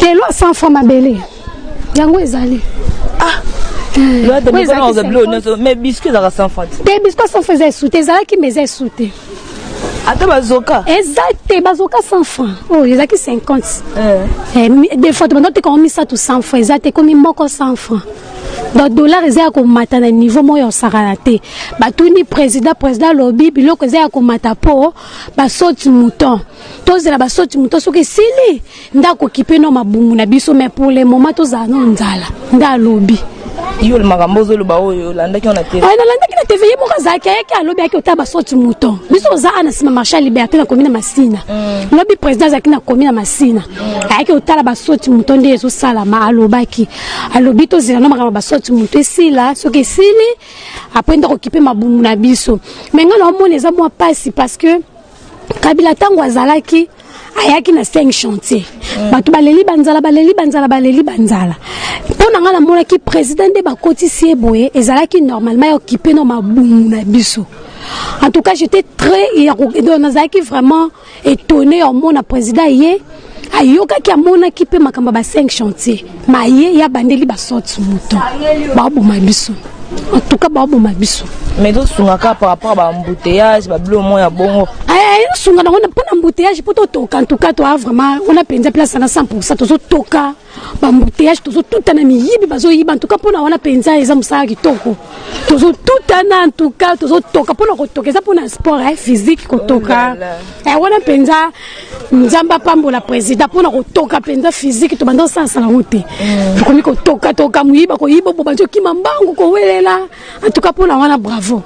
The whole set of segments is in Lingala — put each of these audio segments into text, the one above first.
Te, loi 100 francs mabele yango ezali. Ah, mais biscuit ezalaka 100 francs? Te, biscuit 100 francs eza esu te. Ezalaki, mais eza esu te. Ata bazoka? Eza te. Bazoka 100 francs oyo ezalaki 50. Des fois tobanda otekango misato 100 francs. Eza te, ekomi moko 100 francs. Donc dollar eza ya komata na niveau moko ya kosakana te. Batuni président, président alobi biloko eza ya komata mpo basaut-de-mouton. Tozela basaut-de-mouton, soki esili nde akokipe no mabumu na biso. Mais pour le moment tozala no nzala, nde alobi. Yo, makambo ozoloba oyo, olandaki wana te? Nalandaki na TV. Ye moko azalaki, ayaki, alobi, ayaki otala basaut-de-mouton. Biso oza a na nsima marché ya Liberté, na commune na Masina. Lobi président azalaki na commune na Masina, ayaki otala basaut-de-mouton nde ezosalama. Alobaki, alobi tozela no makambo basaut-de-mouton esila. Soki esili, après nde akokipe mabumu na biso. Mais ngai naomona eza mwa pasi, parce que Kabila, ntango azalaki, ayaki na 5 chantier. Bato baleli banzala, baleli banzala, baleli banzala. Mpo na ngai, namonaki président nde bakotisi ye boye, ezalaki normalement ya okipe no mabumu na biso. En tout cas, j'étais très, nazalaki vraiment étonné ya omona président ye ayokaki, amonaki mpe makambo ya ba 5 chantier, ma ye ya bandeli basaut-de-mouton. Baoboma biso, en tout cas baoboma biso. Mais tosungaka par rapport à baembouteillage, babilo mo ya bongo? Esunga nango mpona embouteillage, mpo totoka. En tout cas toa vraiment wana mpenza place na 100. Tozotoka baembouteillage, tozotutana, miyibi bazoyiba. En tout cas mpona wana mpenza eza mosala kitoko. Tozotutana, en tout cas tozotoka. Mpona kotoka eza mpona sport physique, kotoka wana mpenza. Nzambe apambola président. Mpona kotoka mpenza physique, tobanda osalasala yango te. Tokomi kotoka toka, moyiba koyiba, bo bandi okima mbangu kowelela. En tout cas mpona wana, bravo.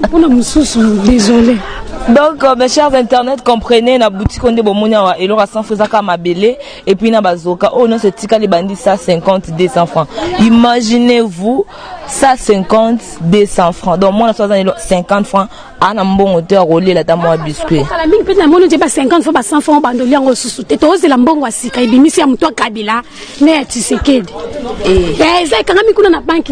Mpona mosusu, désolé. Donc mes chers internautes, comprenez, na boutique nde bomoni awa, eloko ya 100 francs ezaka mabele et puis na bazoka oyo nyonso etikali bandi 150, 200 francs. Imaginez-vous, 150, 200 francs. Donc mwana so aza na 50 francs, aa na mbongo te ya kolela ata mwa biscuit. Kala mingi mpe namoni nje ba 50 francs, ba 100 francs, bandoli yango lisusu te. Tozela mbongo ya sika ebimisi ya moto ya Kabila na ya Tshisekedi. Eza ekangami kuna na banki.